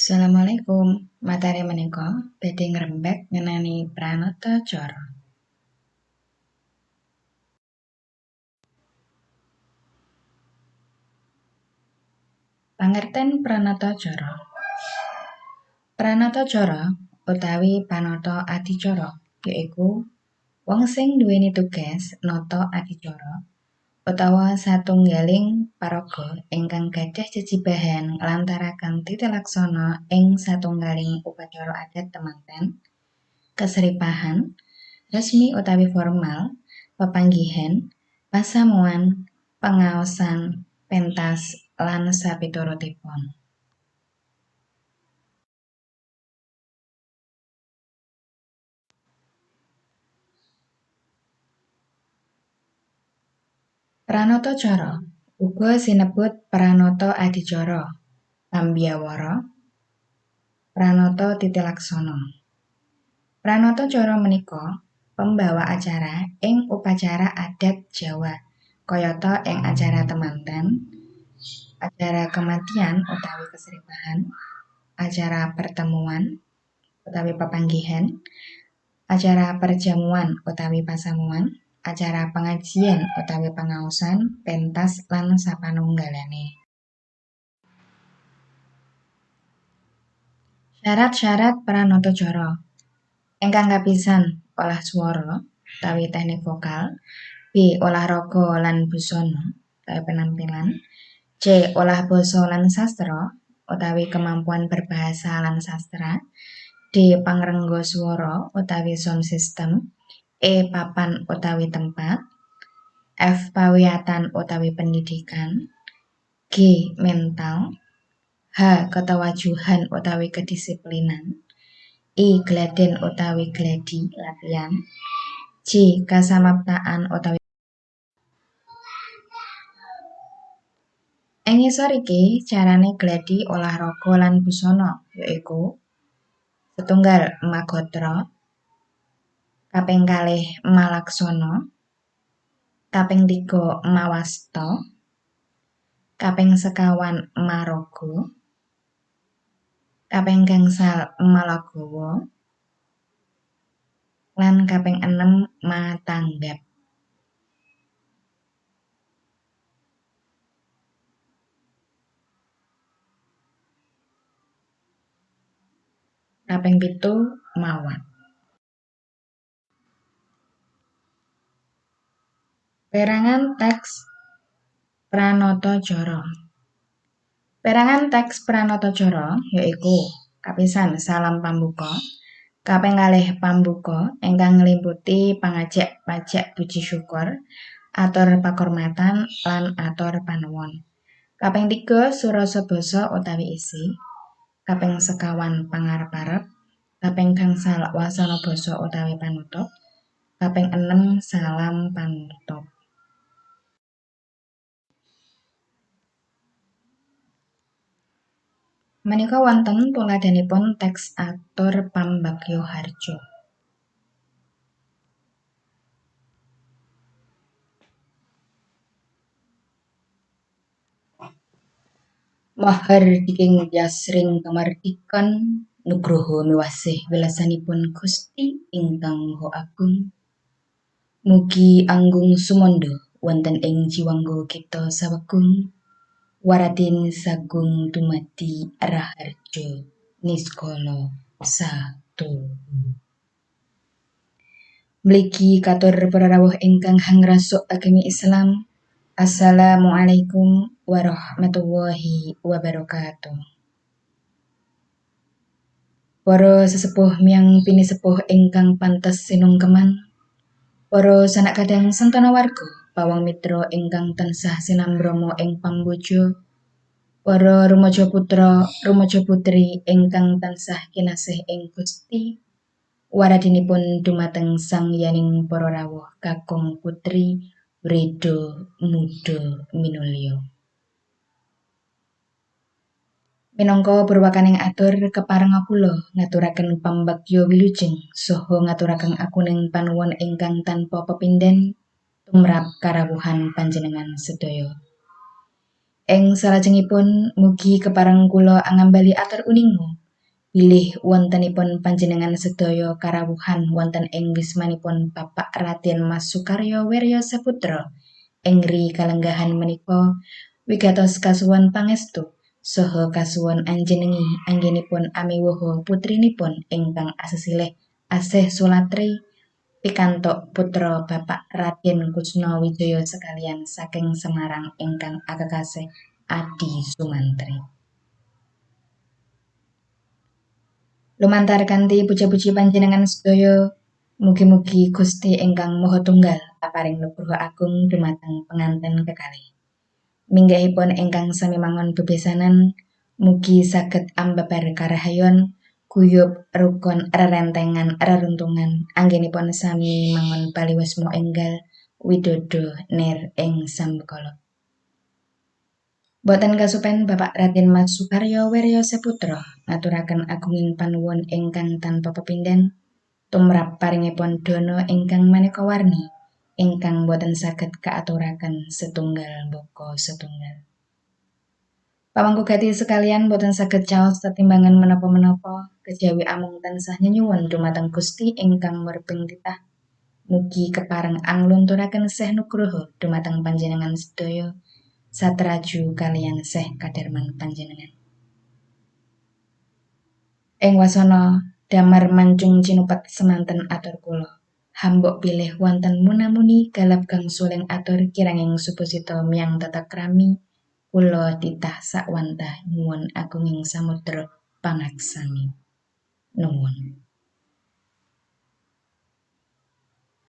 Assalamualaikum, materi menika badhe ngrembag ngenani pranatacara. Pangerten pranatacara. Pranatacara utawi panata adicara yaiku wong sing nduweni tugas nata adicara utawa satunggaling paraga ingkang gadhah jejibahan nglantaraken titilaksana ing satunggaling upacara adat temanten, kasripahan, resmi utawi formal, pepanggihan, pasamuan, pengaosan, pentas, lan sapiturutipun. Pranatacara uga sinebut pranata adicara, pambyawara, pranata titilaksana. Pranatacara menika pembawa acara ing upacara adat Jawa, kayata ing acara temanten, acara kematian utawi kasripahan, acara pertemuan utawi pepanggihan, acara perjamuan utawi pasamuan, acara pengajian utawi pengaosan, pentas lan sapanunggalane. Syarat-syarat pranatacara. Ingkang kapisan, olah swara utawi teknik vokal, B. Olahraga lan busana utawi penampilan, C. Olah basa lan sastra utawi kemampuan berbahasa lan sastra, D. Pangrengga swara utawi sound system, E. Papan utawi tempat, F. Pawiyatan utawi pendidikan, G. Mental, H. Ketawajuhan utawi kedisiplinan, I. Gladen utawi gladi latihan, J. Kasamaptaan utawi. Ing ngisor iki carane gladi olahraga lan busana yaiku setunggal magatra, kaping kalih malaksana, kaping 3 mawasta, kaping sekawan maraga, kaping gangsal malagawa, lan kaping 6 matanggap. Kaping 7 mawat. Perangan teks pranatacara. Perangan teks pranatacara yaiku kapisan salam pambuka, kaping kalih pambuka ingkang ngliputi pangajak pajak puji syukur, atur pakurmatan lan atur panuwun. Kaping 3 surasa basa utawi isi, kaping sekawan pangarep-arep, kaping gangsal wasana basa utawi panutup, kaping 6 salam panutup. Menika wonten tuladhanipun teks atur pambagya harja. Mahardiking tyas ring kamardikan nugroho miwasih welasanipun Gusti ingkang Maha Agung. Mugi anggung sumandha wonten ing jiwangga kita sawegung. Waradin sagung dumadi raharja niskala satuhu. Mligi katur para rawuh ingkang hangrasuk agami Islam. Assalamualaikum warahmatullahi wabarakatuh. Para sesepuh miyang pinisepuh ingkang pantes sinungkeman, para sanak kadang sentana warga, pawang mitra ingkang tansah sinambrama ing pambojo, para rumaja putra, rumaja putri ingkang tansah kinasih ing Gusti, waradinipun dumateng sang yaning para rawuh kakung putri wreda muda minulya. Minangka purwakaning atur keparenga kula ngaturaken pambagya wilujeng saha ngaturaken akuning panuwun ingkang tanpa pepindhan tumrap karawuhan panjenengan sedaya. Ing salajengipun mugi kepareng kula angambali atur uninga Bilih wontenipun panjenengan sedaya karawuhan wonten ing wismanipun Bapak Raden Mas Sukaryo Wirya Saputra ing ri kalenggahan menika wigatos kasuwun pangestu saha kasuwun anjenengi anggenipun amiwoho putrinipun ingkang asesilih Asih Sulatri pikantuk putra Bapak Raden Kusno Wijaya sekalian saking Semarang ingkang akekasih Adi Sumantri. Lumantar kanthi puja-puji panjenengan sedaya, mugi-mugi Gusti ingkang Maha Tunggal paparing nugroho agung dumateng penganten kekalih. Minggahipun ingkang sami mangon bebesanan, mugi saged ambabar karahayon, guyub rukun rerentengan reruntungan, anggenipun sami mangon paliwasma enggal widodo nir ing sambekala. Boten kasupen Bapak Raden Mas Sukaryo Wirya Saputra ngaturaken agunging panuwun ingkang tanpa pepindhan tumrap paringipun dana ingkang maneka warni ingkang boten saged kaaturaken setunggal baka setunggal. Pamangku gati sekalian boten saged caos tetimbangan menapa-menapa kejawi amung tansah nyenyuwun dumateng Gusti ingkang murbeng titah. Mugi kepareng anglunturaken seh nugroho dumateng panjenengan sedaya satraju kaliyan seh kadarman panjenengan. Ing wasana damar mancung cinupet semanten atur kula. Hambok bilih wonten munamuni galap gangsuling atur kiranging supasita miyang tata krami kula titah sakwantah nyuwun agunging samudra pangaksami. Nuwun.